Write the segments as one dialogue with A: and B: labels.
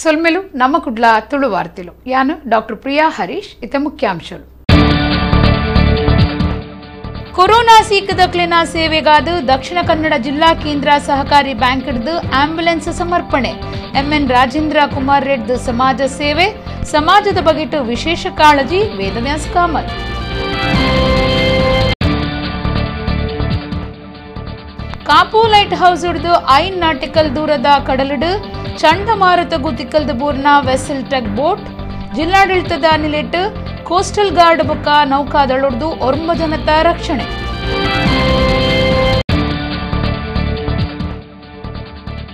A: ಸೊಲ್ಮೆಲು ನಮ್ಮ ಕುಡ್ಲ ತುಳು ವಾರ್ತೆಲು. ಯಾನು ಡಾಕ್ಟರ್ ಪ್ರಿಯಾ ಹರೀಶ್. ಇತ ಮುಖ್ಯಾಂಶಗಳು. ಕೊರೋನಾ ಸೀಕದಕ್ಲೆನ ಸೇವೆಗಾದ ದಕ್ಷಿಣ ಕನ್ನಡ ಜಿಲ್ಲಾ ಕೇಂದ್ರ ಸಹಕಾರಿ ಬ್ಯಾಂಕ್ ಆಂಬ್ಯುಲೆನ್ಸ್ ಸಮರ್ಪಣೆ. ಎಂಎನ್ ರಾಜೇಂದ್ರ ಕುಮಾರ್ ರೆಡ್ಡಿ ಸಮಾಜ ಸೇವೆ, ಸಮಾಜದ ಬಗೆಟು ವಿಶೇಷ ಕಾಳಜಿ ವೇದವ್ಯಾಸ್ ಕಾಮತ್. ಕಾಪು ಲೈಟ್ ಹೌಸ್ ಹಿಡಿದು 5 ನಾಟಿಕಲ್ ದೂರದ ಕಡಲಿಡು ಚಂಡಮಾರುತಗೂ ತಿಕ್ಕಲ್ದು ಬೂರ್ನ ವೆಸಲ್ ಟಗ್ ಬೋಟ್. ಜಿಲ್ಲಾಡಳಿತದ ನಿಲೆಟ್ಟು ಕೋಸ್ಟಲ್ ಗಾರ್ಡ್ ಬೊಕ್ಕ ನೌಕಾದಳೊಡ್ದು ಒರ್ಂಬ ಜನತ ರಕ್ಷಣೆ.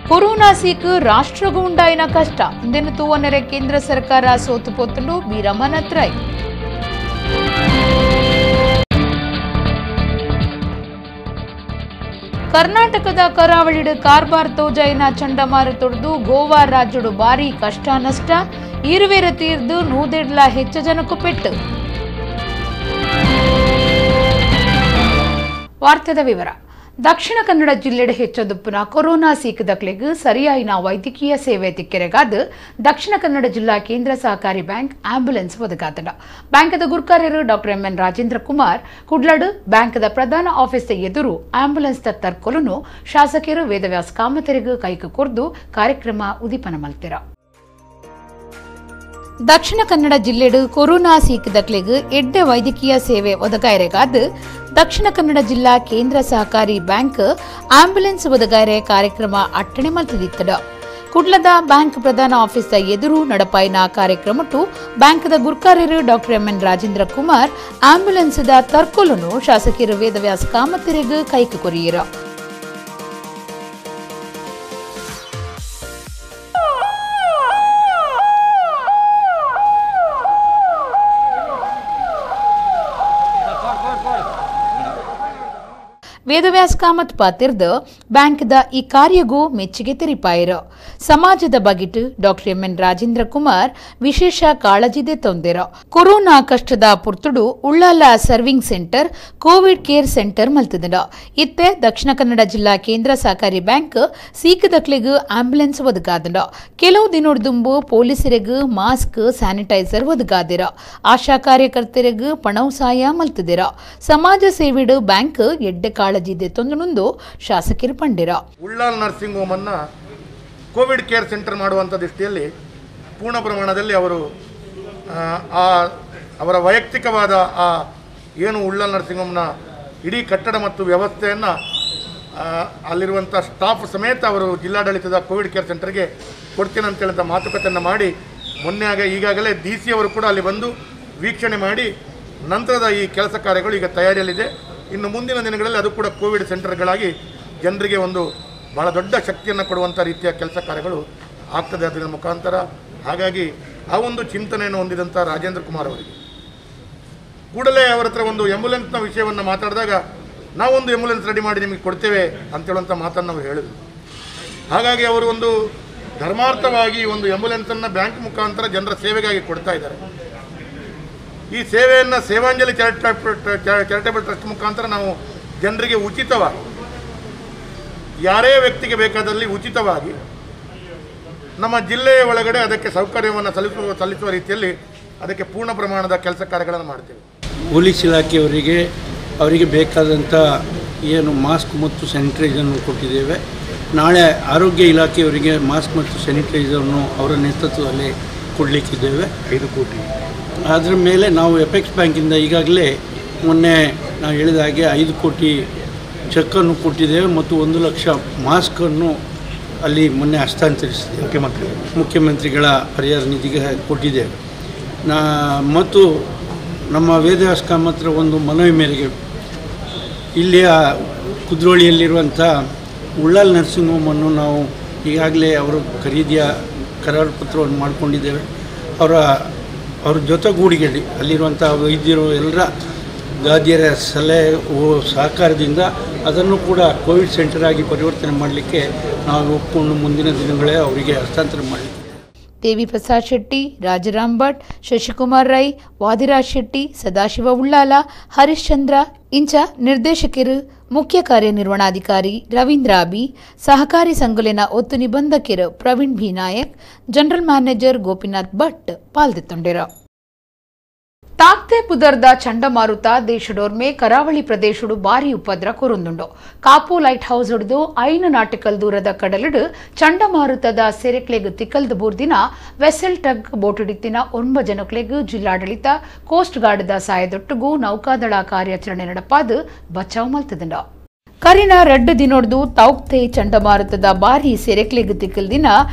A: ಕೊರೋನಾ ಸೀಕು ರಾಷ್ಟ್ರಗೂ ಉಂಡಾಯಿನ ಕಷ್ಟ ಇಂದೆನು ತೂವನೆರೆ ಕೇಂದ್ರ ಸರ್ಕಾರ ಸೋತು ಪೋತುಂಡು ಬಿ ರಮನಾಥ್ ರೈ. ಕರ್ನಾಟಕದ ಕರಾವಳಿಡು ಕಾರ್ಬಾರ್ ತೋಜಾಯಿನ ಚಂಡಮಾರುತೊಡ್ದು ಗೋವಾ ರಾಜ್ಯಡು ಭಾರಿ ಕಷ್ಟ ನಷ್ಟ. ಇರುವೆರ ತೀರ್ದು 150 ಹೆಚ್ಚು ಜನಕ್ಕೂ ಪೆಟ್ಟು. ವಾರ್ತೆದ ವಿವರ. ದಕ್ಷಿಣ ಕನ್ನಡ ಜಿಲ್ಲೆಡೆ ಹೆಚ್ಚದುಪ್ಪುನ ಕೊರೋನಾ ಸೀಕದಕ್ಲೆಗ್ ಸರಿಯಾಯಿನ ವೈದ್ಯಕೀಯ ಸೇವೆ ತಿಕ್ಕೆರೆಗಾದ ದಕ್ಷಿಣ ಕನ್ನಡ ಜಿಲ್ಲಾ ಕೇಂದ್ರ ಸಹಕಾರಿ ಬ್ಯಾಂಕ್ ಆಂಬ್ಯುಲೆನ್ಸ್ ಒದಗಾತಂಡ. ಬ್ಯಾಂಕದ ಗುರ್ಕಾರ್ಯರು ಡಾಕ್ಟರ್ ಎಂಎನ್ ರಾಜೇಂದ್ರ ಕುಮಾರ್ ಕುಡ್ಲಡು ಬ್ಯಾಂಕದ ಪ್ರಧಾನ ಆಫೀಸ್ ಎದುರು ಆಂಬ್ಯುಲೆನ್ಸ್ ತರ್ಕೊಲುನು ಶಾಸಕರು ವೇದವ್ಯಾಸ್ ಕಾಮತರಿಗೂ ಕೈಕು ಕೊರ್ದು ಕಾರ್ಯಕ್ರಮ ಉದೀಪನ ಮಲ್ತಿರ. ದಕ್ಷಿಣ ಕನ್ನಡ ಜಿಲ್ಲೆಡು ಕೊರೋನಾ ಸೀಕದಕ್ಲೆಗ್ ಎಡ್ಡೆ ವೈದ್ಯಕೀಯ ಸೇವೆ ಒದಗಾಯರೆಗಾದ ದಕ್ಷಿಣ ಕನ್ನಡ ಜಿಲ್ಲಾ ಕೇಂದ್ರ ಸಹಕಾರಿ ಬ್ಯಾಂಕ್ ಆಂಬ್ಯುಲೆನ್ಸ್ ಒದಗಾಯರೆ ಕಾರ್ಯಕ್ರಮ ಅಟ್ಟಣೆ ಮಲ್ತಿದಿತ್ತಡ. ಕುಡ್ಲದ ಬ್ಯಾಂಕ್ ಪ್ರಧಾನ ಆಫೀಸ್ ಎದುರು ನಡಪಾಯಿನ ಕಾರ್ಯಕ್ರಮಟ್ಟು ಬ್ಯಾಂಕ್ದ ಗುರ್ಕಾರ್ಯರು ಡಾಕ್ಟರ್ ಎಂಎನ್ ರಾಜೇಂದ್ರ ಕುಮಾರ್ ಆಂಬ್ಯುಲೆನ್ಸ್ದ ತರ್ಕೊಲುನು ಶಾಸಕರು ವೇದವ್ಯಾಸ್ ಕಾಮತಿರೆಗ್ ಕೈಕು ಕೊರಿಯರ. ವೇದವ್ಯಾಸ್ ಕಾಮತ್ ಪಾತಿರ್ದ ಬ್ಯಾಂಕ್ದ ಈ ಕಾರ್ಯಗೂ ಮೆಚ್ಚುಗೆ ತೆರಿಪಾಯಿರು. ಸಮಾಜದ ಬಗೆಟ್ ಡಾಕ್ಟರ್ ಎಂಎನ್ ರಾಜೇಂದ್ರ ಕುಮಾರ್ ವಿಶೇಷ ಕಾಳಜಿದೆ ತೊಂದಿರ. ಕೊರೋನಾ ಕಷ್ಟದ ಪುರ್ತುಡು Ullal serving centre, Covid care centre ಮಲ್ತಿದ. ಇತ್ತೆ ದಕ್ಷಿಣ ಕನ್ನಡ ಜಿಲ್ಲಾ ಕೇಂದ್ರ ಸಹಕಾರಿ ಬ್ಯಾಂಕ್ ಸೀಕದಕ್ಲೆಗ್ ಆಂಬ್ಯುಲೆನ್ಸ್ ಒದಗಾದಂಡ. ಕೆಲವು ದಿನೊಡ್ದುಂಬು ಪೊಲೀಸರಿಗ್ ಮಾಸ್ಕ್, ಸ್ಯಾನಿಟೈಸರ್ ಒದಗಾದಿರ. ಆಶಾ ಕಾರ್ಯಕರ್ತರಿಗ್ ಪಣವು ಸಾಯ ಮಲ್ತಿದಿರ. ಸಮಾಜ ಸೇವೆಡು ಬ್ಯಾಂಕ್ ಎಡ್ಡೆ ಕಾಳಜಿ ತೊಂದು ಶಾಸಕರು ಪಂಡಿರ.
B: ಉಳ್ಳಾಲ್ ನರ್ಸಿಂಗ್ ಹೋಮ್ ಅನ್ನು Covid care centre ಮಾಡುವಂಥ ದೃಷ್ಟಿಯಲ್ಲಿ ಪೂರ್ಣ ಪ್ರಮಾಣದಲ್ಲಿ ಅವರು ಅವರ ವೈಯಕ್ತಿಕವಾದ ಆ ಏನು ಉಳ್ಳಾಲ್ ನರ್ಸಿಂಗ್ ಹೋಮ್ನ ಇಡೀ ಕಟ್ಟಡ ಮತ್ತು ವ್ಯವಸ್ಥೆಯನ್ನು ಅಲ್ಲಿರುವಂಥ ಸ್ಟಾಫ್ ಸಮೇತ ಅವರು ಜಿಲ್ಲಾಡಳಿತದ ಕೋವಿಡ್ ಕೇರ್ ಸೆಂಟರ್ಗೆ ಕೊಡ್ತೀನಿ ಅಂತೇಳಿದ ಮಾತುಕತೆಯನ್ನು ಮಾಡಿ ಮೊನ್ನೆ ಆಗ ಈಗಾಗಲೇ ಡಿ ಸಿ ಅವರು ಕೂಡ ಅಲ್ಲಿ ಬಂದು ವೀಕ್ಷಣೆ ಮಾಡಿ ನಂತರದ ಈ ಕೆಲಸ ಕಾರ್ಯಗಳು ಈಗ ತಯಾರಿಯಲ್ಲಿದೆ. ಇನ್ನು ಮುಂದಿನ ದಿನಗಳಲ್ಲಿ ಅದು ಕೂಡ ಕೋವಿಡ್ ಸೆಂಟರ್ಗಳಾಗಿ ಜನರಿಗೆ ಒಂದು ಭಾಳ ದೊಡ್ಡ ಶಕ್ತಿಯನ್ನು ಕೊಡುವಂಥ ರೀತಿಯ ಕೆಲಸ ಕಾರ್ಯಗಳು ಆಗ್ತದೆ ಅದರ ಮುಖಾಂತರ. ಹಾಗಾಗಿ ಆ ಒಂದು ಚಿಂತನೆಯನ್ನು ಹೊಂದಿದಂಥ ರಾಜೇಂದ್ರ ಕುಮಾರ್ ಅವರಿಗೆ ಕೂಡಲೇ ಅವರ ಹತ್ರ ಒಂದು ಆ್ಯಂಬುಲೆನ್ಸ್ನ ವಿಷಯವನ್ನು ಮಾತಾಡಿದಾಗ ನಾವೊಂದು ಆ್ಯಂಬುಲೆನ್ಸ್ ರೆಡಿ ಮಾಡಿ ನಿಮಗೆ ಕೊಡ್ತೇವೆ ಅಂತೇಳುವಂಥ ಮಾತನ್ನು ಅವರು ಹೇಳಿದರು. ಹಾಗಾಗಿ ಅವರು ಒಂದು ಧರ್ಮಾರ್ಥವಾಗಿ ಒಂದು ಆ್ಯಂಬುಲೆನ್ಸನ್ನು ಬ್ಯಾಂಕ್ ಮುಖಾಂತರ ಜನರ ಸೇವೆಗಾಗಿ ಕೊಡ್ತಾ ಇದ್ದಾರೆ. ಈ ಸೇವೆಯನ್ನು ಸೇವಾಂಜಲಿ ಚಾರಿಟೇಬಲ್ ಟ್ರಸ್ಟ್ ಮುಖಾಂತರ ನಾವು ಜನರಿಗೆ ಉಚಿತವಾಗಿ, ಯಾರೇ ವ್ಯಕ್ತಿಗೆ ಬೇಕಾದಲ್ಲಿ ಉಚಿತವಾಗಿ ನಮ್ಮ ಜಿಲ್ಲೆಯ ಒಳಗಡೆ ಅದಕ್ಕೆ ಸೌಕರ್ಯವನ್ನು ಸಲ್ಲಿಸುವ ರೀತಿಯಲ್ಲಿ ಅದಕ್ಕೆ ಪೂರ್ಣ ಪ್ರಮಾಣದ ಕೆಲಸ ಕಾರ್ಯಗಳನ್ನು ಮಾಡ್ತೇವೆ.
C: ಪೊಲೀಸ್ ಇಲಾಖೆಯವರಿಗೆ ಅವರಿಗೆ ಬೇಕಾದಂಥ ಏನು ಮಾಸ್ಕ್ ಮತ್ತು ಸ್ಯಾನಿಟೈಸರ್ನು ಕೊಟ್ಟಿದ್ದೇವೆ. ನಾಳೆ ಆರೋಗ್ಯ ಇಲಾಖೆಯವರಿಗೆ ಮಾಸ್ಕ್ ಮತ್ತು ಸ್ಯಾನಿಟೈಸರ್ನು ಅವರ ನೇತೃತ್ವದಲ್ಲಿ ಕೊಡಲಿಕ್ಕಿದ್ದೇವೆ.
B: 5 ಕೋಟಿ
C: ಅದರ ಮೇಲೆ ನಾವು ಎಪೆಕ್ಸ್ ಬ್ಯಾಂಕಿಂದ ಈಗಾಗಲೇ ಮೊನ್ನೆ ನಾವು ಹೇಳಿದ ಹಾಗೆ 5 ಕೋಟಿ ಚೆಕ್ಕನ್ನು ಕೊಟ್ಟಿದ್ದೇವೆ ಮತ್ತು 1 ಲಕ್ಷ ಮಾಸ್ಕನ್ನು ಅಲ್ಲಿ ಮೊನ್ನೆ ಹಸ್ತಾಂತರಿಸಿದ್ದೇವೆ, ಮುಖ್ಯಮಂತ್ರಿಗಳ ಪರಿಹಾರ ನಿಧಿಗೆ ಕೊಟ್ಟಿದ್ದೇವೆ. ಮತ್ತು ನಮ್ಮ ವೇದವ್ಯಾಸ್ ಕಾಮತ್ರ ಒಂದು ಮನವಿ ಮೇರೆಗೆ ಇಲ್ಲಿಯ ಕುದ್ರೋಳಿಯಲ್ಲಿರುವಂಥ ಉಳ್ಳಾಲ್ ನರ್ಸಿಂಗ್ ಹೋಮನ್ನು ನಾವು ಈಗಾಗಲೇ ಅವರು ಖರೀದಿಯ ಕರಾರು ಪತ್ರವನ್ನು ಮಾಡಿಕೊಂಡಿದ್ದೇವೆ. ಅವರ ಜೊತೆಗೂಡಿಗೆಡಿ ಅಲ್ಲಿರುವಂಥ ವೈದ್ಯರು ಎಲ್ಲರ ದಾದಿಯರ ಸಲಹೆ ಸಹಕಾರದಿಂದ ಅದನ್ನು ಕೂಡ ಕೋವಿಡ್ ಸೆಂಟರ್ ಆಗಿ ಪರಿವರ್ತನೆ ಮಾಡಲಿಕ್ಕೆ ನಾವು ಒಪ್ಪಿಕೊಂಡು ಮುಂದಿನ ದಿನಗಳೇ ಅವರಿಗೆ ಹಸ್ತಾಂತರ ಮಾಡಲಿಕ್ಕೆ.
A: ದೇವಿ ಪ್ರಸಾದ್ ಶೆಟ್ಟಿ, ರಾಜರಾಮ್ ಭಟ್, ಶಶಿಕುಮಾರ್ ರೈ, ವಾದಿರಾಜ್ ಶೆಟ್ಟಿ, ಸದಾಶಿವ ಉಳ್ಳಾಲ, ಹರಿಶ್ಚಂದ್ರ ಇಂಚ ನಿರ್ದೇಶಕರು ಮುಖ್ಯ ಕಾರ್ಯನಿರ್ವಹಣಾಧಿಕಾರಿ ರವೀಂದ್ರ ಅಬಿ, ಸಹಕಾರಿ ಸಂಘಲೆನ ಒತ್ತು ನಿಬಂಧಕರು Praveen B Nayak, general manager Gopinath Bhat ಪಾಲ್ದೆತ್ತೊಂಡೆರು. ತಾಕ್ತೆ ಪುದರ್ದ ಚಂಡಮಾರುತ ದೇಶಡೋರ್ಮೆ ಕರಾವಳಿ ಪ್ರದೇಶಡು ಭಾರಿ ಉಪದ್ರ ಕೊರೊಂದುಂಡು. ಕಾಪು ಲೈಟ್ ಹೌಸ್ ಹಿಡಿದು 5 ನಾಟಿಕಲ್ ದೂರದ ಕಡಲಿಡು ಚಂಡಮಾರುತದ ಸೆರೆಕ್ಲೆಗ್ ತಿಕ್ಕಲ್ದ ಬೂರ್ದಿನ ವೆಸೆಲ್ ಟಗ್ ಬೋಟಿಡಿತ್ತಿನ 9 ಜನಕ್ಲೆಗ್ ಜಿಲ್ಲಾಡಳಿತ ಕೋಸ್ಟ್ ಗಾರ್ಡ್ದ ಸಾಯದೊಟ್ಟುಗು ನೌಕಾದಳ ಕಾರ್ಯಾಚರಣೆ ನಡಪಾದು ಬಚಾವ್ ಮಲ್ತದಂಡ. ಕರಿನ ರಡ್ಡು ದಿನೊಡ್ದು ತೌಕ್ತೆ ಚಂಡಮಾರುತದ ಭಾರಿ ಸೆರೆಕ್ಲೆಗ್ ತಿಕ್ಕಲ್ದಿನ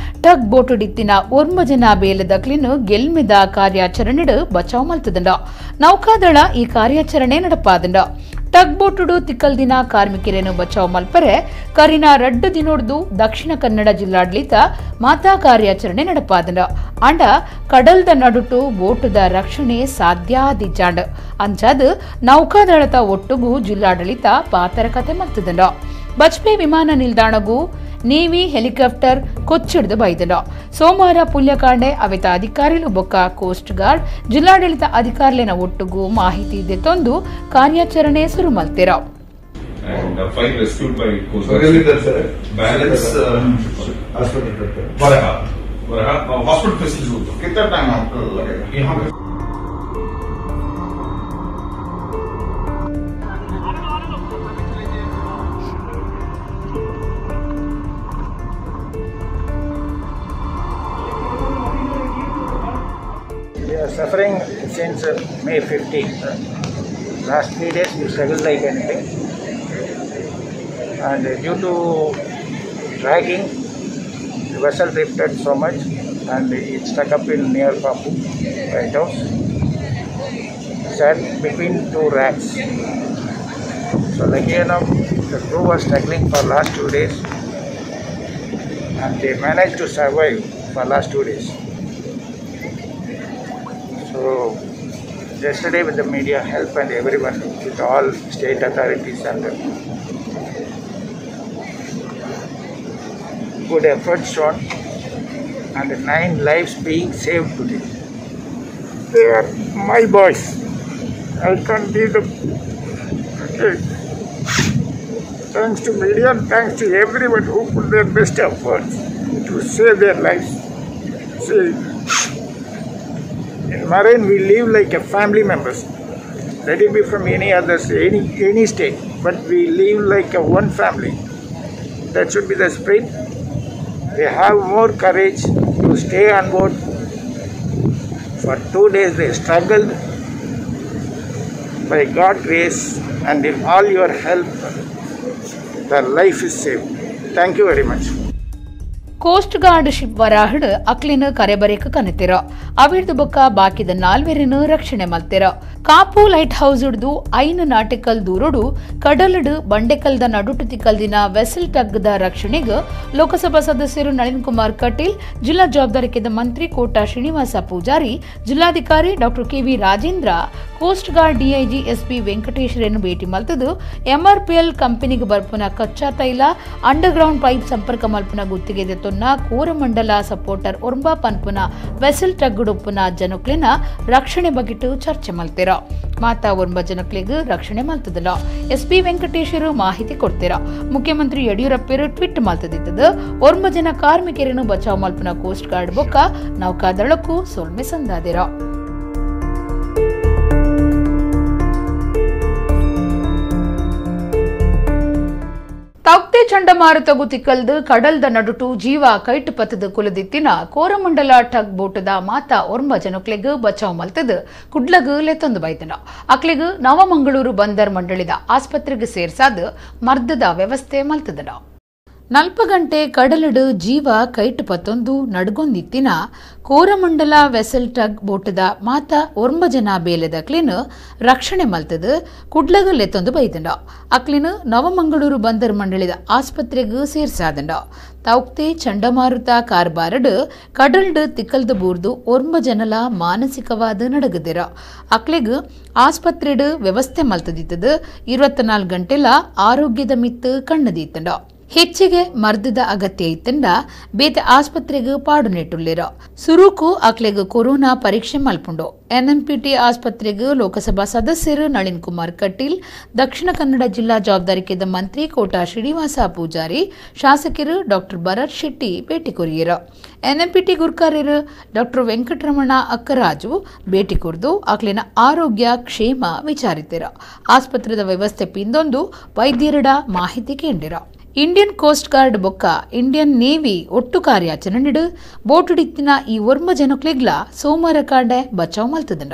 A: ಟಗ್ ಬೋಟುಡಿತ್ತಿನ 9 ಜನ ಬೇಲದಕ್ಲಿನ್ ಗೆಲ್ಮೆದ ಕಾರ್ಯಾಚರಣೆಡು ಬಚಾವ್ ಮಲ್ತದಂಡ. ನೌಕಾದಳ ಈ ಕಾರ್ಯಾಚರಣೆ ನಡಪಾದಂಡ. ಟಗ್ ಬೋಟುಡು ತಿಕ್ಕಲ್ದಿನ ಕಾರ್ಮಿಕರೇನು ಬಚಾವ್ ಮಲ್ಪರೆ ಕರಿನ ರಡ್ಡು ದಿನೊಡ್ದು ದಕ್ಷಿಣ ಕನ್ನಡ ಜಿಲ್ಲಾಡಳಿತ ಮಾತಾ ಕಾರ್ಯಾಚರಣೆ ನಡಪಾದಂಡ. ಆಂಡ ಕಡಲ್ದ ನಡುಟು ಬೋಟುದ ರಕ್ಷಣೆ ಸಾಧ್ಯ ದಿಜ್ಜಾಂಡ್. ಅಂಚಾದ ನೌಕಾದಳದ ಒಟ್ಟುಗು ಜಿಲ್ಲಾಡಳಿತ ಪಾತರ ಕತೆ ಮಲ್ತದಂಡ. ಬಜ್ಪೆ ವಿಮಾನ ನಿಲ್ದಾಣಗೂ ನೇವಿ ಹೆಲಿಕಾಪ್ಟರ್ ಕೊಚ್ಚಿಡ್ದು ಬೈದಂಡ. ಸೋಮವಾರ ಪುಲ್ಯಕಾಂಡೆ ಅವೆತ ಅಧಿಕಾರಿಲು ಬೊಕ್ಕ ಕೋಸ್ಟ್ ಗಾರ್ಡ್ ಜಿಲ್ಲಾಡಳಿತ ಅಧಿಕಾರಿಲೇನ ಒಟ್ಟುಗು ಮಾಹಿತಿ ದೆತ್ತೊಂದು ಕಾರ್ಯಾಚರಣೆ ಶುರು ಮಲ್ತಿರ.
D: And 5 rescued by Coast Guard. Balance
B: hospital.
D: Varaha. Varaha hospital facilities.
B: कितना टाइम आपको लगेगा?
D: यहाँ पे
E: We are suffering since May 15th. Last 3 days we struggled like anything. And due to dragging, the vessel drifted so much and it stuck up in near Papu lighthouse. Sat between 2 racks. So lucky enough, the crew was struggling for last 2 days and they managed to survive for last 2 days. So yesterday with the media help and everyone, with all state authorities and good efforts shown, and 9 lives being saved today. They are my boys. I can't leave them. Okay. Thanks to media and thanks to everyone who put their best efforts to save their lives. See, in Marine we live like a family members. Let it be from any others, any state, but we live like a one family. That should be the spirit. They have more courage to stay on board. For 2 days they struggled. By God's grace and in all your help, their life is saved. Thank you very much.
A: Coast guard ship ವರಾಹಡ್ ಅಕ್ಲಿನ ಕರೆಬರೇಕ ಕನತಿರ ಅವಿರ್ದು ಬೊಕ್ಕ ಬಾಕಿದ ನಾಲ್ವೆರನು ರಕ್ಷಣೆ ಮಲ್ತಿರ. Kapu light house ಹಿಡಿದು 5 nautical ದೂರಡು ಕಡಲಡು ಬಂಡೆಕಲ್ದ ನಡುಟು ತಿಕ್ಕಲ್ದಿನ vessel ಟಗ್ದ ರಕ್ಷಣೆಗೆ ಲೋಕಸಭಾ ಸದಸ್ಯರು ನಳಿನ್ ಕುಮಾರ್ ಕಟೀಲ್, ಜಿಲ್ಲಾ ಜವಾಬ್ದಾರಿಕೆದ ಮಂತ್ರಿ ಕೋಟಾ ಶ್ರೀನಿವಾಸ ಪೂಜಾರಿ, ಜಿಲ್ಲಾಧಿಕಾರಿ doctor KV Rajendra, coast guard DIG SP ವೆಂಕಟೇಶ್ವರನ್ನು ಭೇಟಿ ಮಲ್ತದು MRPL ಕಂಪನಿಗೆ ಬರ್ಪುನ ಕಚ್ಚಾ ತೈಲ under ground pipe ಸಂಪರ್ಕ ಮಲ್ಪುನ ಗುತ್ತಿಗೆ ದೆತ್ತೊನ್ನ ಕೋರಮಂಡಲ ಸಪೋರ್ಟರ್ ಒರ್ಂಬಾ ಪನ್ಪುನ ವೆಸಲ್ ಟಗ್ಗುಡುಪ್ಪುನ ಜನಕ್ಲೆನ ರಕ್ಷಣೆ ಬಗಿಟ್ಟು ಚರ್ಚೆ ಮಲ್ತಿರ. ಮಾತಾ ಒರ್ಂಬ ಜನಕ್ಲೆಗ್ ರಕ್ಷಣೆ ಮಲ್ತದಲ್ಲ ಎಸ್ಪಿ ವೆಂಕಟೇಶ್ವರು ಮಾಹಿತಿ ಕೊಡ್ತೀರ. ಮುಖ್ಯಮಂತ್ರಿ ಯಡಿಯೂರಪ್ಪರು ಟ್ವೀಟ್ ಮಲ್ತದಿತ್ತದು ಒರ್ಂಬ ಜನ ಕಾರ್ಮಿಕರನ್ನು ಬಚಾವ್ ಮಲ್ಪುನ ಕೋಸ್ಟ್ ಗಾರ್ಡ್ ಬೊಕ್ಕ ನೌಕಾದಳಕ್ಕೂ ಸೊಲ್ಮೆ ಸಂದಾದಿರ. ತೌಕ್ತೆ ಚಂಡಮಾರುತಗು ತಿಕ್ಕಲ್ದು ಕಡಲ್ದ ನಡುಟು ಜೀವ ಕೈಟು ಪತ್ತದು ಕುಲದಿತ್ತಿನ ಕೋರಮಂಡಲ ಟಗ್ ಬೋಟದ ಮಾತಾ ಒರ್ಂಬ ಜನಕ್ಲೆಗ್ ಬಚಾವ್ ಮಲ್ತದು ಕುಡ್ಲಗ್ ಲೆತ್ತೊಂದು ಬೈದನ. ಅಕ್ಲೆಗ್ ನವಮಂಗಳೂರು ಬಂದರ್ ಮಂಡಳಿದ ಆಸ್ಪತ್ರೆಗೆ ಸೇರ್ಸಾದ ಮರ್ದದ ವ್ಯವಸ್ಥೆ ಮಲ್ತದನ. 40 ಗಂಟೆ ಕಡಲಡು ಜೀವ ಕೈಟು ಪತ್ತೊಂದು ನಡ್ಗೊಂದಿತ್ತಿನ ಕೋರಮಂಡಲ ವೆಸಲ್ ಟಗ್ ಬೋಟದ ಮಾತಾ ಒರ್ಂಬ ಜನ ಬೇಲೆದಕ್ಲಿನ್ ರಕ್ಷಣೆ ಮಲ್ತದು ಕುಡ್ಲಗ ಲೆತ್ತೊಂದು ಬೈದಂಡ. ಅಕ್ಲಿನ್ ನವಮಂಗಳೂರು ಬಂದರ್ ಮಂಡಳಿದ ಆಸ್ಪತ್ರೆಗೆ ಸೇರ್ಸಾದಂಡ. ತೌಕ್ತೆ ಚಂಡಮಾರುತ ಕಾರ್ಬಾರಡು ಕಡಲ್ಡು ತಿಕ್ಕಲ್ದು ಬೂರ್ದು ಒರ್ಂಬ ಜನಲ ಮಾನಸಿಕವಾದ ನಡಗದಿರ. ಅಕ್ಲೆಗ್ ಆಸ್ಪತ್ರೆಡು ವ್ಯವಸ್ಥೆ ಮಲ್ತದಿತ್ತದು 24 ಗಂಟೆಲ ಆರೋಗ್ಯದ ಮಿತ್ತು ಕಣ್ಣದೀತಂಡ. ಹೆಚ್ಚಿಗೆ ಮರ್ದದ ಅಗತ್ಯ ಇತ್ತಂಡ ಬೇತೆ ಆಸ್ಪತ್ರೆಗೆ ಪಾಡು ನೆಟ್ಟುಳ್ಳಿರ. ಸುರುಕು ಅಕ್ಲೆಗ್ ಕೊರೋನಾ ಪರೀಕ್ಷೆ ಮಲ್ಪುಂಡು. ಎನ್ಎಂಪಿಟಿ ಆಸ್ಪತ್ರೆಗೆ ಲೋಕಸಭಾ ಸದಸ್ಯರು ನಳಿನ್ ಕುಮಾರ್ ಕಟೀಲ್, ದಕ್ಷಿಣ ಕನ್ನಡ ಜಿಲ್ಲಾ ಜವಾಬ್ದಾರಿಕೆದ ಮಂತ್ರಿ ಕೋಟಾ ಶ್ರೀನಿವಾಸ ಪೂಜಾರಿ, ಶಾಸಕರು ಡಾಕ್ಟರ್ ಭರತ್ ಶೆಟ್ಟಿ ಭೇಟಿ ಕೊರಿಯರು. ಎನ್ಎಂಪಿಟಿ ಗುರ್ಕಾರ್ಯರು ಡಾಕ್ಟರ್ ವೆಂಕಟರಮಣ ಅಕ್ಕರಾಜು ಭೇಟಿ ಕೊರ್ದು ಅಕ್ಲಿನ ಆರೋಗ್ಯ ಕ್ಷೇಮ ವಿಚಾರಿತಿರ. ಆಸ್ಪತ್ರೆದ ವ್ಯವಸ್ಥೆ ಪಿಂದೊಂದು ವೈದ್ಯರಡ ಮಾಹಿತಿ ಕೇಂದಿರ. Indian coast guard ಬೊಕ್ಕ ಇಂಡಿಯನ್ ನೇವಿ ಒಟ್ಟು ಕಾರ್ಯಾಚರಣೆ ಬೋಟುಡಿತ್ತಿನ ಈ ಒರ್ಮ ಜನಕ್ಲೆಗ್ಲ ಸೋಮವಾರ ಕಾಂಡೆ ಬಚಾವ್ ಮಲ್ತದಂಡ.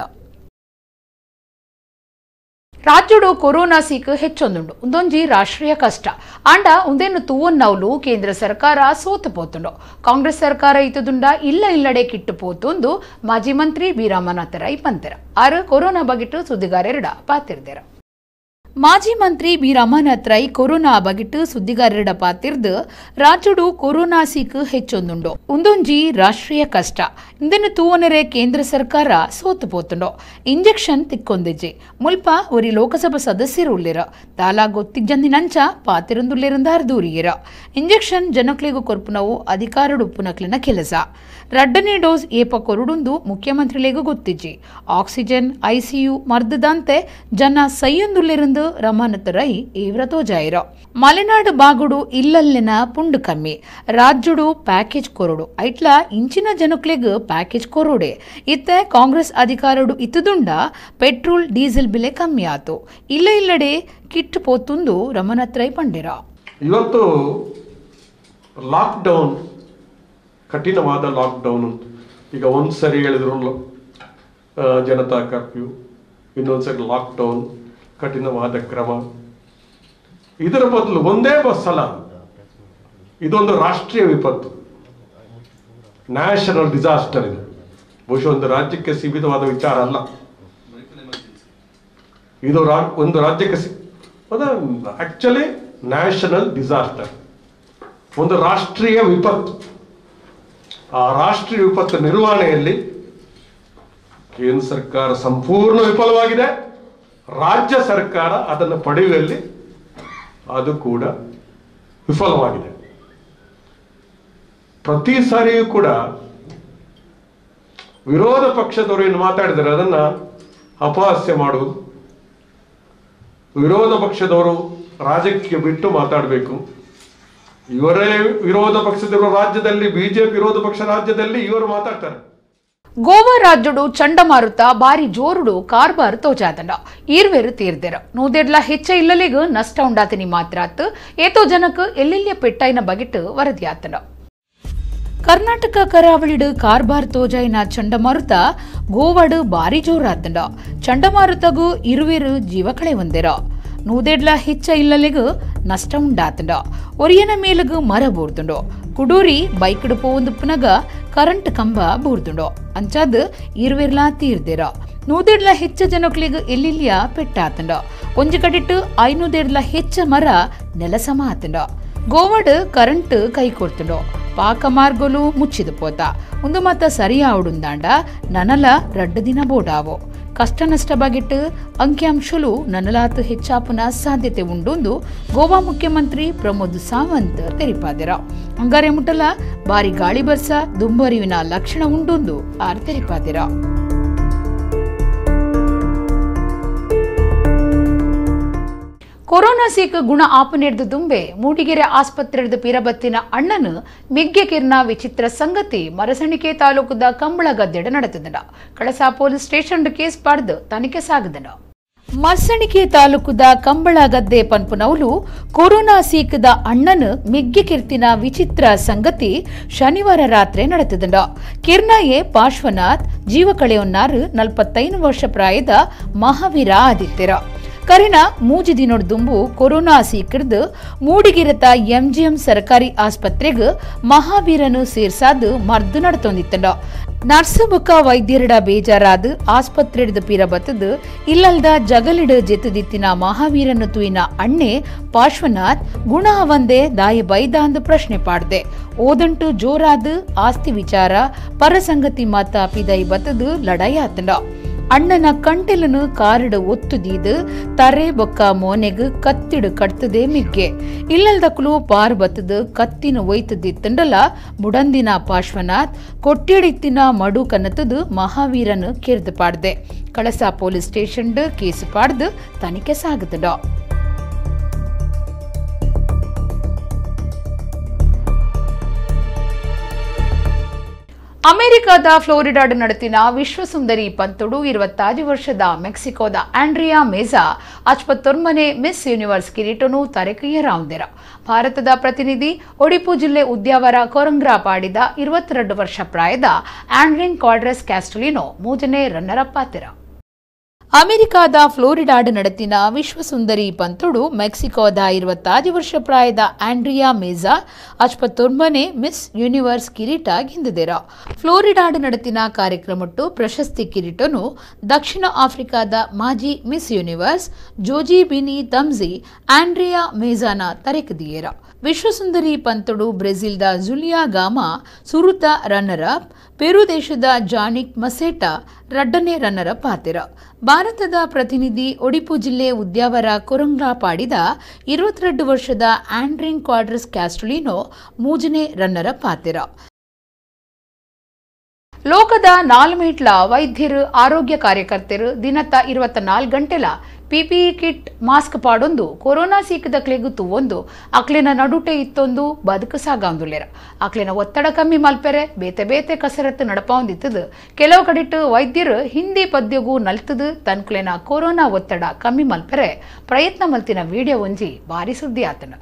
A: ರಾಜ್ಯಡು ಕೊರೋನಾ ಸೀಕು ಹೆಚ್ಚೊಂದುಂಡು. ಒಂದೊಂಜಿ ರಾಷ್ಟ್ರೀಯ ಕಷ್ಟ ಆಂಡ ಒಂದೇನು ತೂವನ್ನವ್ಲು ಕೇಂದ್ರ ಸರ್ಕಾರ ಸೋತು ಪೋತುಂಡು. ಕಾಂಗ್ರೆಸ್ ಸರ್ಕಾರ ಇತದುಂಡ ಇಲ್ಲ ಇಲ್ಲಡೆ ಕಿಟ್ಟು ಪೋತೊಂದು ಮಾಜಿ ಮಂತ್ರಿ ಬಿ ರಾಮನಾಥ ರೈ ಪಂತೆರ. ಆರು ಕೊರೋನಾ ಬಗಿಟ್ಟು ಸುದ್ದಿಗಾರರಡ ಪಾತಿರ್ದೆರ. ಮಾಜಿ ಮಂತ್ರಿ ಬಿ ರಾಮನಾಥ್ ರೈ ಕೊರೋನಾ ಬಗಿಟ್ಟು ಸುದ್ದಿಗಾರರ ಪಾತಿರ್ದು ರಾಜ್ಯಡು ಕೊರೋನಾ ಸೀಕು ಹೆಚ್ಚೊಂದುಂಡು. ಒಂದೊಂಜಿ ರಾಷ್ಟ್ರೀಯ ಕಷ್ಟ ಇಂದನ್ನು ತೂವನರೆ ಕೇಂದ್ರ ಸರ್ಕಾರ ಸೋತು ಪೋತುಂಡು. ಇಂಜೆಕ್ಷನ್ ತಿಕ್ಕೊಂದಿಜ್ಜಿ ಮುಲ್ಪ ಒರಿ ಲೋಕಸಭಾ ಸದಸ್ಯರು ಉಳ್ಳಿರ ತಾಲಾ ಗೊತ್ತಿಜ್ಜಂದಿನಂಚ ಪಾತಿರಂದುಳ್ಳಿರಂದಾರ್ ದೂರಿಯಿರ. ಇಂಜೆಕ್ಷನ್ ಜನಕ್ಲೆಗೂ ಕೊರ್ಪುನವು ಅಧಿಕಾರಡುಪ್ಪುನಕ್ಲಿನ ಕೆಲಸ. ರಡ್ಡನೇ ಡೋಸ್ ಏಪ ಕೊರುಡುಂದು ಮುಖ್ಯಮಂತ್ರಿಲೆಗೂ ಗೊತ್ತಿಜ್ಜಿ. ಆಕ್ಸಿಜನ್ ಐಸಿಯು ಮರ್ದದಂತೆ ಜನ ಸೈಯೊಂದುಳ್ಳಿರಂದು ರಮಾನಥ ರೈ ತೀವ್ರ ತೋಜಾಯಿರ. ಮಲೆನಾಡು ಬಾಗುಡು ಇಲ್ಲಲ್ಲಿನ ಪುಂಡು ಕಮ್ಮಿ, ರಾಜ್ಯಡು ಪ್ಯಾಕೇಜ್ ಕೊರಡು ಐಟ್ಲ ಇಂಚಿನ ಜನಕ್ಲೆಗ್ ಪ್ಯಾಕೇಜ್ ಕೊರೋಡೆ. ಇತ್ತೆ ಕಾಂಗ್ರೆಸ್ ಅಧಿಕಾರಡು ಇತ್ತದುಂಡ ಪೆಟ್ರೋಲ್ ಡೀಸೆಲ್ ಬೆಲೆ ಕಮ್ಮಿ ಆತು. ಇಲ್ಲ ಇಲ್ಲಡೆ ಕಿಟ್ಟು ಪೋತುಂದು ರಮನಾಥ್ ರೈ ಪಂಡಿರ.
F: ಇವತ್ತು ಲಾಕ್ಡೌನ್, ಕಠಿಣವಾದ ಲಾಕ್ಡೌನ್. ಈಗ ಒಂದು ಸರಿ ಹೇಳಿದ್ರು ಜನತಾ ಕರ್ಫ್ಯೂ, ಇನ್ನೊಂದು ಸರಿ ಲಾಕ್ಡೌನ್, ಕಠಿಣವಾದ ಕ್ರಮ. ಇದರ ಬದಲು ಒಂದೇ ಸಲ ಇದೊಂದು ರಾಷ್ಟ್ರೀಯ ವಿಪತ್ತು, ನ್ಯಾಷನಲ್ ಡಿಸಾಸ್ಟರ್. ಇದು ಬಹುಶಃ ಒಂದು ರಾಜ್ಯಕ್ಕೆ ಸೀಮಿತವಾದ ವಿಚಾರ ಅಲ್ಲ. ಇದು ಒಂದು ರಾಜ್ಯಕ್ಕೆ actually national disaster, ಒಂದು ರಾಷ್ಟ್ರೀಯ ವಿಪತ್ತು. ಆ ರಾಷ್ಟ್ರೀಯ ವಿಪತ್ತು ನಿರ್ವಹಣೆಯಲ್ಲಿ ಕೇಂದ್ರ ಸರ್ಕಾರ ಸಂಪೂರ್ಣ ವಿಫಲವಾಗಿದೆ. ರಾಜ್ಯ ಸರ್ಕಾರ ಅದನ್ನು ಪಡೆಯುವಲ್ಲಿ ಅದು ಕೂಡ ವಿಫಲವಾಗಿದೆ. ಪ್ರತಿ ಸಾರಿಯೂ ಕೂಡ ವಿರೋಧ ಪಕ್ಷದವರು ಏನು ಮಾತಾಡಿದರೆ ಅದನ್ನು ಅಪಹಾಸ್ಯ ಮಾಡುವುದು, ವಿರೋಧ ಪಕ್ಷದವರು ರಾಜಕೀಯ ಬಿಟ್ಟು ಮಾತಾಡಬೇಕು. ಇವರೇ ವಿರೋಧ ಪಕ್ಷದವರು ರಾಜ್ಯದಲ್ಲಿ, ಬಿಜೆಪಿ ವಿರೋಧ ಪಕ್ಷ ರಾಜ್ಯದಲ್ಲಿ ಇವರು ಮಾತಾಡ್ತಾರೆ.
A: ಗೋವಾ ರಾಜ್ಯಡು ಚಂಡಮಾರುತ ಬಾರಿ ಜೋರುಡು ಕಾರ್ಬಾರ್ ತೋಜಾದಂಡ. ಈರ್ವೇರು ತೀರ್ದೆರ. ನೂದೆಡ್ಲ ಹೆಚ್ಚ ಇಲ್ಲಲಿಗೂ ನಷ್ಟ ಉಂಡಾತಿನಿ ಮಾತ್ರ ಏತೋ ಜನಕ್ಕೆ ಎಲ್ಲೆಲ್ಲಿಯ ಪೆಟ್ಟಾಯಿನ ಬಗೆಟ್ಟು ವರದಿಯಾತನ. ಕರ್ನಾಟಕ ಕರಾವಳಿಡು ಕಾರ್ಬಾರ್ ತೋಜಾಯಿನ ಚಂಡಮಾರುತ ಗೋವಾಡು ಬಾರಿ ಜೋರಾತಂಡ. ಚಂಡಮಾರುತಗೂ ಇರುವೇರು ಜೀವ ಕಳೆ ಹೊಂದೆರ. ನೂದೆಡ್ಲ ಹೆಚ್ಚ ಇಲ್ಲಲಿಗೂ ನಷ್ಟ ಉಂಡಾತಂಡ. ಒರಿಯನ ಮೇಲಗು ಮರ ಬೋರ್ದುಂಡು. ಕುಡೂರಿ ಬೈಕ್ಡು ಪೋವೊಂದು ಪುನಗ ಕರೆಂಟ್ ಕಂಬ ಬೂರ್ದುಂಡು. ಅಂಚಾದ್ ಇರುವೆರ್ಲಾ ತೀರ್ದೆರ. ನೂದೆಡ್ಲ ಹೆಚ್ಚ ಜನಕ್ಲಿಗ್ ಎಲ್ಲೆಲ್ಲಿಯ ಪೆಟ್ಟಾತಂಡ. ಒಂಜಿ ಕಡಿಟ್ಟು ಐನೂದೆಡ್ಲ ಹೆಚ್ಚ ಮರ ನೆಲಸಮ ಆತಂಡ. ಗೋವಾಡ್ ಕರೆಂಟ್ ಕೈ ಕೊಡ್ತುಂಡು. ಪಾಕ ಮಾರ್ಗಲು ಮುಚ್ಚಿದ ಪೋತ. ಒಂದು ಮತ ಸರಿಯಾವುಡುಂದಾಂಡ ನನಲ ರಡ್ಡು ದಿನ ಬೋಡಾವೋ. ಕಷ್ಟ ನಷ್ಟ ಬಗೆಟ್ಟು ಅಂಕಿಅಂಶಲು ನನಲಾತು ಹೆಚ್ಚಾಪುನ ಸಾಧ್ಯತೆ ಉಂಡುಂದು ಗೋವಾ ಮುಖ್ಯಮಂತ್ರಿ ಪ್ರಮೋದ್ ಸಾವಂತ್ ತೆರಿಪಾದೆರ. ಅಂಗಾರೆ ಮುಟ್ಟಲ ಬಾರಿ ಗಾಳಿ ಬರ್ಸ ದುಂಬರಿವಿನ ಲಕ್ಷಣ ಉಂಡುಂದು ಆರ್ ತೆರಿಪಾದೆರ. ಕೊರೋನಾ ಸೀಕು ಗುಣ ಆಪನೆಡ್ದು ದುಂಬೆ ಮೂಡಿಗೆರೆ ಆಸ್ಪತ್ರೆಡ್ದು ಪಿರಬತ್ತಿನ ಅಣ್ಣನು ಮಿಗ್ಗೆ ಕಿರ್ನ ವಿಚಿತ್ರ ಸಂಗತಿ ಮರಸಣಿಕೆ ತಾಲೂಕದ ಕಂಬಳಗದ್ದೆಡ ನಡೆತದನ. ಕಳಸಾ police station case ಪಡೆದು ತನಿಖೆ ಸಾಗದನ. ಮರ್ಸಣಿಕೆ ತಾಲೂಕುದ ಕಂಬಳಗದ್ದೆ ಪನ್ಪುನೌಲು ಕೊರೋನಾ ಸೀಕದ ಅಣ್ಣನು ಮಿಗ್ಗೆ ಕಿರ್ತಿನ ವಿಚಿತ್ರ ಸಂಗತಿ ಶನಿವಾರ ರಾತ್ರಿ ನಡೆತದಂಡ. ಕಿರ್ನಾಯೆ ಪಾರ್ಶ್ವನಾಥ್ ಜೀವ ಕಳೆಯೊನ್ನಾರು 45 ವರ್ಷ ಪ್ರಾಯದ ಮಹಾವೀರ ಆದಿತ್ಯರ. ಕರಿನ ಮೂಜಿ ದಿನೊಡ್ ದುಂಬು ಕೊರೋನಾ ಸೀಕಿರ್ದು ಮೂಡಿಗೆರೆತ ಎಂಜಿಎಂ ಸರ್ಕಾರಿ ಆಸ್ಪತ್ರೆಗೆ ಮಹಾವೀರನು ಸೇರ್ಸಾದು ಮರ್ದು ನಡ್ತೊಂದಿತ್ತಂಡ. ನರ್ಸಬುಕ್ಕ ವೈದ್ಯರಡ ಬೇಜಾರಾದ ಆಸ್ಪತ್ರೆಡ್ದು ಪೀರ ಬತ್ತದು ಇಲ್ಲಲ್ದ ಜಗಲಿಡು ಜೆತ್ತುದಿತ್ತಿನ ಮಹಾವೀರನು ತೂಯಿನ ಅಣ್ಣೆ ಪಾರ್ಶ್ವನಾಥ್ ಗುಣ ವಂದೇ ದಾಯಿ ಬೈದಾಂದು ಪ್ರಶ್ನೆ ಪಾಡ್ದೆ. ಓದಂಟು ಜೋರಾದ ಆಸ್ತಿ ವಿಚಾರ ಪರಸಂಗತಿ ಮಾತ ಪಿದೈ ಬತ್ತದು ಲಡಾಯಿ ಆತಂಡ. ಅಣ್ಣನ ಕಂಟೆಲನು ಕಾರಡು ಒತ್ತುದೀದು ತರೆ ಬೊಕ್ಕ ಮೋನೆಗ್ ಕತ್ತಿಡು ಕಟ್ತದೆ ಮಿಗ್ಗೆ ಇಲ್ಲಲ್ದಕ್ಲು ಪಾರ್ ಬತ್ತದು ಕತ್ತಿನ ಒಯ್ತದಿತ್ತಂಡಲ ಬುಡಂದಿನ ಪಾರ್ಶ್ವನಾಥ್ ಕೊಟ್ಟಿಡಿತ್ತಿನ ಮಡು ಕನತದು ಮಹಾವೀರನು ಕೆರ್ದು ಪಾಡ್ದೆ. ಕಳಸ police station case ಪಾಡ್ದು ತನಿಖೆ ಸಾಗುತ್ತಡ. ಅಮೆರಿಕದ ಫ್ಲೋರಿಡಾಡ್ ನಡೆತಿನ ವಿಶ್ವಸುಂದರಿ ಪಂತುಡು 25 ವರ್ಷದ ಮೆಕ್ಸಿಕೋದ ಆಂಡ್ರಿಯಾ ಮೇಜಾ 59ನೇ ಮಿಸ್ ಯೂನಿವರ್ಸ್ ಕಿರೀಟನು ತರೆಕೈಯರಾಂದಿರ. ಭಾರತದ ಪ್ರತಿನಿಧಿ ಒಡಿಪು ಜಿಲ್ಲೆ ಉದ್ಯಾವರ ಕೊರಂಗ್ರಾ ಪಾಡಿದ 22 ವರ್ಷ ಪ್ರಾಯದ ಆಂಡ್ರಿಂಗ್ ಕ್ವಾಡ್ರಸ್ ಕ್ಯಾಸ್ಟಲಿನೋ ಮೂಜನೇ ರನ್ನರ್ ಅಪ್ ಆತಿರ. ಅಮೆರಿಕದ ಫ್ಲೋರಿಡಾಡ್ ನಡೆತಿನ ವಿಶ್ವಸುಂದರಿ ಪಂತುಡು ಮೆಕ್ಸಿಕೋದ 25 ವರ್ಷ ಪ್ರಾಯದ ಆಂಡ್ರಿಯಾ ಮೇಜಾ 59ನೇ ಮಿಸ್ ಯೂನಿವರ್ಸ್ ಕಿರೀಟ ಗೆಂದಿದೆರ. ಫ್ಲೋರಿಡಾಡ್ ನಡೆತಿನ ಕಾರ್ಯಕ್ರಮಟ್ಟು ಪ್ರಶಸ್ತಿ ಕಿರೀಟನು ದಕ್ಷಿಣ ಆಫ್ರಿಕಾದ ಮಾಜಿ miss universe ಜೋಜಿಬಿನಿ ತಮ್ಜಿ Andrea ಮೇಜಾನ ತರೆಕದಿಯೇರ. ವಿಶ್ವಸುಂದರಿ ಪಂತುಡು ಬ್ರೆಜಿಲ್ದ Dhulia gamma ಸುರುತ runner up, ಪೆರು ದೇಶದ ಜಾನಿಕ್ ಮಸೇಟಾ ರಡ್ಡನೇ ರನ್ನರ್ ಅಪ್ ಆತಿರ. ಭಾರತದ ಪ್ರತಿನಿಧಿ ಒಡಿಪು ಜಿಲ್ಲೆ ಉದ್ಯಾವರ ಕೊರಂಗ್ರಾ ಪಾಡಿದ 22 ವರ್ಷದ ಆಂಡ್ರಿಂಗ್ ಕ್ವಾಡ್ರಸ್ ಕ್ಯಾಸ್ಟಲಿನೋ ಮೂಜನೇ ರನ್ನರ್ ಅಪ್ ಆತಿರ. ಲೋಕದ 4 ಮೀಟ್ಲ ವೈದ್ಯರು ಆರೋಗ್ಯ ಕಾರ್ಯಕರ್ತರು ದಿನತ 24 ಗಂಟೆಲ PPE kit mask ಪಾಡೊಂದು corona ಸೀಕದಕ್ಲೆಗು ತೂವೊಂದು ಅಕ್ಲೆನ ನಡುಟೆ ಇತ್ತೊಂದು ಬದುಕು ಸಾಗಾಂದುಲ್ಲೆರ. ಅಕ್ಲೆನ ಒತ್ತಡ ಕಮ್ಮಿ ಮಲ್ಪೆರೆ ಬೇತೆ ಬೇತೆ ಕಸರತ್ತು ನಡಪಾವಂದಿತ್ತದು. ಕೆಲವು ಕಡಿಟ್ಟು ವೈದ್ಯರು ಹಿಂದಿ ಪದ್ಯಗೂ ನಲ್ತದು ತನ್ಕುಲೆನ ಕೊರೋನಾ ಒತ್ತಡ ಕಮ್ಮಿ ಮಲ್ಪೆರೆ ಪ್ರಯತ್ನ ಮಲ್ತಿನ ವಿಡಿಯೋ ಒಂಜಿ ಭಾರಿ ಸುದ್ದಿ ಆತನ.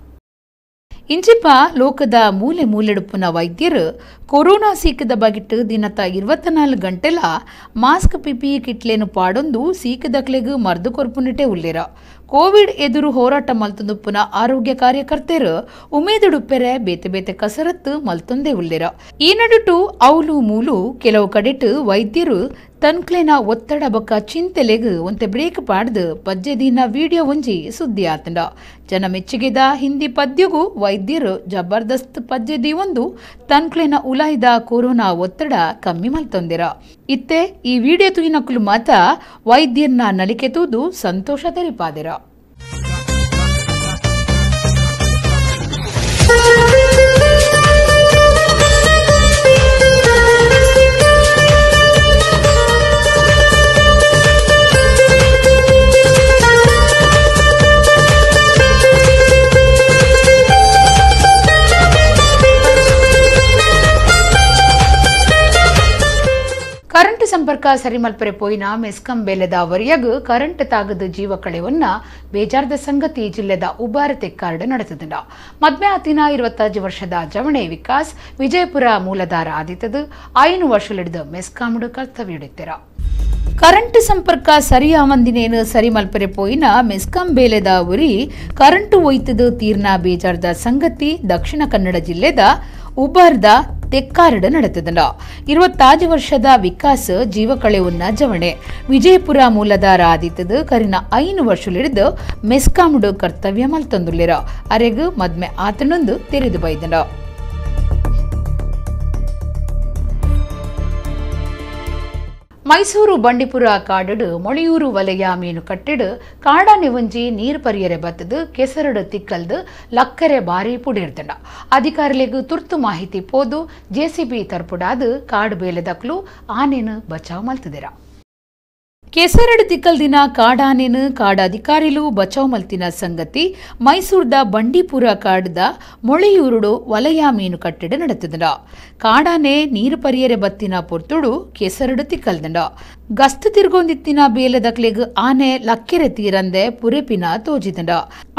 A: ಇಂಚಿಪ ಲೋಕದ ಮೂಲೆ ಮೂಲೆಡುಪ್ಪುನ ವೈದ್ಯರು ಕೊರೋನಾ ಸೀಕದ ಬಗಿಟ್ಟು ದಿನತ 24 ಗಂಟೆಲ ಮಾಸ್ಕ್ ಪಿಪಿಇ ಕಿಟ್ಲೇನು ಪಾಡೊಂದು ಸೀಕದಕ್ಲೆಗ್ ಮರ್ದು ಕೊರ್ಪುನಿಟೆ ಉಲ್ಲೇರ. ಕೋವಿಡ್ ಎದುರು ಹೋರಾಟ ಮಲ್ತೊಂದುಪ್ಪುನ ಆರೋಗ್ಯ ಕಾರ್ಯಕರ್ತೆರು ಉಮೇದುಡುಪ್ಪೆರೆ ಬೇತೆ ಬೇತೆ ಕಸರತ್ತು ಮಲ್ತೊಂದೇ ಉಲ್ಲೇರ. ಈ ನಡುಟು ಔಲು ಮೂಲು ಕೆಲವು ಕಡೆಟು ವೈದ್ಯರು ತನ್ಕ್ಲೆನ ಒತ್ತಡ ಬೊಕ್ಕ ಚಿಂತೆಲೆಗ್ ಒಂತೆ ಬ್ರೇಕ್ ಪಾಡ್ದು ಪಜ್ಜೆ ದಿನ ವಿಡಿಯೋ ಒಂಜಿ ಸುದ್ದಿ ಆತಂಡ. ಜನ ಮೆಚ್ಚುಗೆದ ಹಿಂದಿ ಪದ್ಯಗೂ ವೈದ್ಯರು ಜಬರ್ದಸ್ತ್ ಪಜ್ಜೆ ದೀವೊಂದು ತನ್ಕ್ಲೆನ ಉಲಾಯ್ದ ಕೊರೋನಾ ಒತ್ತಡ ಕಮ್ಮಿ ಮಲ್ತೊಂದಿರ. ಇತ್ತೆ ಈ ವಿಡಿಯೋ ತುಯಿನಕುಲು ಮಾತ ವೈದ್ಯರ್ನ ನಲಿಕೆ ತೂದು ಸಂತೋಷ ತೆರಿಪಾದಿರ. ಕರೆಂಟ್ ಸಂಪರ್ಕ ಸರಿಮಲ್ಪರೆ ಪೋಯಿನ ಮೆಸ್ಕಂ ಬೇಲೆದ ವರಿಯಗ್ ಕರೆಂಟ್ ತಾಗದ ಜೀವ ಕಳೆವನ್ನ ಬೇಜಾರ್ದ ಸಂಗತಿ ಜಿಲ್ಲೆದ ಉಬಾರ ತೆಕ್ಕಾರ್ಡ್ ನಡೆಸಿದ. ಮದ್ಮೆ ಆತಿನ 25 ವರ್ಷದ ಜವಣೆ ವಿಕಾಸ್ ವಿಜಯಪುರ ಮೂಲದಾರ ಆದಿತ್ತದು 5 ವರ್ಷಲಿಡಿದ ಮೆಸ್ಕಾಂಡು ಕರ್ತವ್ಯ ಹಿಡಿಯುತ್ತೀರ. ಕರೆಂಟ್ ಸಂಪರ್ಕ ಸರಿಯಾವಂದಿನೇನು ಸರಿಮಲ್ಪರೆ ಪೋಯಿನ ಮೆಸ್ಕಾಂ ಬೇಲೆದ ಉರಿ ಕರೆಂಟ್ ಒಯ್ತದು ತೀರ್ನ ಬೇಜಾರ್ದ ಸಂಗತಿ ದಕ್ಷಿಣ ಕನ್ನಡ ಜಿಲ್ಲೆದ ಉಬಾರ್ದ ತೆಕ್ಕಾರಡು ನಡೆತದ. 25 ವರ್ಷದ ವಿಕಾಸ್ ಜೀವ ಕಳೆಯುವನ್ನ ಜವಣೆ ವಿಜಯಪುರ ಮೂಲದಾರ ಆದಿತ್ತದು ಕರಿನ 5 ವರ್ಷಲಿಡಿದು ಮೆಸ್ಕಾಂಡು ಕರ್ತವ್ಯ ಮಲ್ತೊಂದುಲ್ಲೆರ. ಅರೆಗು ಮದ್ಮೆ ಆತನೊಂದು ತೆರೆದು ಬೈದನ. ಮೈಸೂರು ಬಂಡೀಪುರ ಕಾಡಡು ಮೊಳಿಯೂರು ವಲಯ ಮೀನುಕಟ್ಟೆಡು ಕಾಡಾನೆ ಒಂಜಿ ನೀರು ಪರಿಯರೆ ಬತ್ತದು ಕೆಸರಡು ತಿಕ್ಕಲ್ದು ಲಕ್ಕರೆ ಬಾರಿ ಪುಡಿರ್ದಂಡ. ಅಧಿಕಾರಿಗಳಿಗೂ ತುರ್ತು ಮಾಹಿತಿ ಪೋದು ಜೆಸಿಬಿ ತರ್ಪುಡಾದು ಕಾಡು ಬೇಲೆದಕ್ಲು ಆನೇನು ಬಚಾವ್ ಮಲ್ತದಿರ. ಕೆಸರಡು ತಿಕ್ಕಲ್ದಿನ ಕಾಡಾನೇನು ಕಾಡ ಅಧಿಕಾರಿಲು ಬಚಾವ್ ಮಲ್ತಿನ ಸಂಗತಿ ಮೈಸೂರ್ದ ಬಂಡೀಪುರ ಕಾಡದ ಮೊಳೆಯೂರುಡು ವಲಯ ಮೀನುಕಟ್ಟೆಡು ನಡೆತದಂಡ. ಕಾಡಾನೆ ನೀರು ಪರಿಯರೆ ಬತ್ತಿನ ಪೊರ್ತುಡು ಕೆಸರಡು ತಿಕ್ಕಲ್ದಂಡ. ಗಸ್ತು ತಿರ್ಗೊಂದಿತ್ತಿನ ಬೇಲೆದಕ್ಲೆಗ್ ಆನೆ ಲಕ್ಕೆರೆ ತೀರಂದೆ ಪುರೆಪಿನ ತೋಜಿದಂಡ.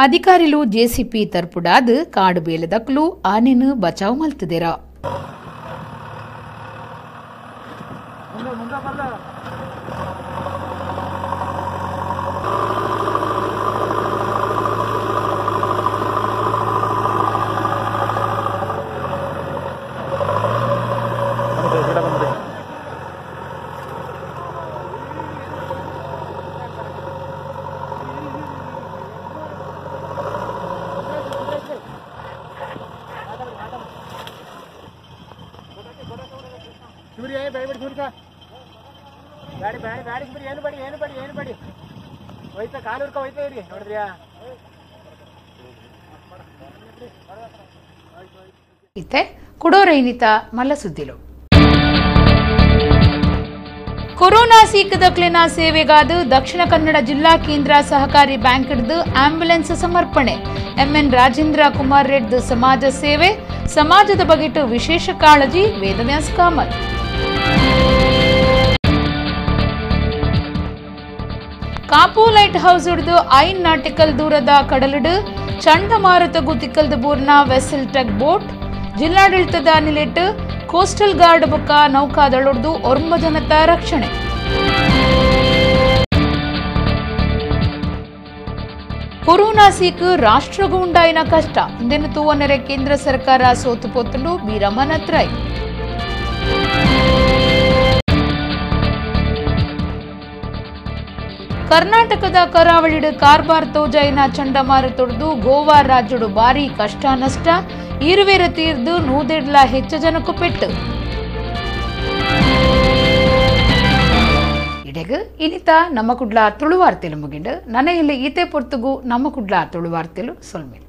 A: ಅಧಿಕಾರಿಲು ಜೆಸಿಪಿ ತರ್ಪುಡಾದು ಕಾಡು ಬೇಲೆದಕ್ಲು ಆನೇನು ಬಚಾವ್ ಮಲ್ತದಿರ.
G: ಗಾಡಿ ಬ್ಯಾಡಿ ಬ್ಯಾಡಿಗೆ ಬಿಡಿ, ಏನು ಬಡಿ ಏನು ಬಡಿ ಏನು ಬಡಿ, ಹೋಯ್ತಾ ಕಾಲು ಹುರ್ಕೊ ಹೋಯ್ತಾ ಇರಿ ನೋಡಿದ್ರಿಯಾ.
A: ಇತ್ತೆ ಕುಡೋರೈನಿತ ಮಲ್ಲ ಸುದ್ದಿಲು. ಕೊರೋನಾ ಸೀಕದಕ್ಲೆನ ಸೇವೆಗಾದ ದಕ್ಷಿಣ ಕನ್ನಡ ಜಿಲ್ಲಾ ಕೇಂದ್ರ ಸಹಕಾರಿ ಬ್ಯಾಂಕ್ ಹಿಡಿದು ಆಂಬ್ಯುಲೆನ್ಸ್ ಸಮರ್ಪಣೆ. ಎಂಎನ್ ರಾಜೇಂದ್ರ ಕುಮಾರ್ ರೆಡ್ಡಿ ಸಮಾಜ ಸೇವೆ, ಸಮಾಜದ ಬಗೆಟು ವಿಶೇಷ ಕಾಳಜಿ ವೇದವ್ಯಾಸ್ ಕಾಮತ್. ಕಾಪು ಲೈಟ್ ಹೌಸ್ ಹಿಡಿದು 5 ನಾಟಿಕಲ್ ದೂರದ ಕಡಲಿಡು ಚಂಡಮಾರುತಗೂ ತಿಕ್ಕಲ್ದ ಬೂರ್ನ ವೆಸಲ್ ಟಗ್ ಬೋಟ್ ಜಿಲ್ಲಾಡಳಿತದ ನಿಲೆಟ್ಟು ಕೋಸ್ಟಲ್ ಗಾರ್ಡ್ ಬೊಕ್ಕ ನೌಕಾದಳೊಡ್ದು ಒರ್ಂಬ ಜನತಾ ರಕ್ಷಣೆ. ಕೊರೋನಾ ಸೀಕು ರಾಷ್ಟ್ರಗೂ ಉಂಡಾಯಿನ ಕಷ್ಟ ಇಂದೆನು ತೂವನೆರೆ ಕೇಂದ್ರ ಸರ್ಕಾರ ಸೋತು ಪೋತುಂಡು ಬಿ ರಮನಾಥ್ ರೈ. ಕರ್ನಾಟಕದ ಕರಾವಳಿಡು ಕಾರ್ಬಾರ್ ತೋಜಾಯಿನ ಚಂಡಮಾರುತೊಡ್ದು ಗೋವಾ ರಾಜ್ಯಡು ಭಾರಿ ಕಷ್ಟ ನಷ್ಟ, ಇರುವೆರ ತೀರ್ದು 150 ಹೆಚ್ಚು ಜನಕ್ಕೂ ಪೆಟ್ಟು. ಇಡೆಗ ಇನಿತ ನಮ್ಮ ಕುಡ್ಲ ತುಳುವಾರ್ತೆಲು ಮುಗಿಂಡು. ನನ ಇಲ್ಲಿ ಈತೆ ಪೊರ್ತುಗು ನಮ್ಮ ಕುಡ್ಲ ತುಳುವಾರ್ತೆಲು ಸೊಲ್ಮೆಲು.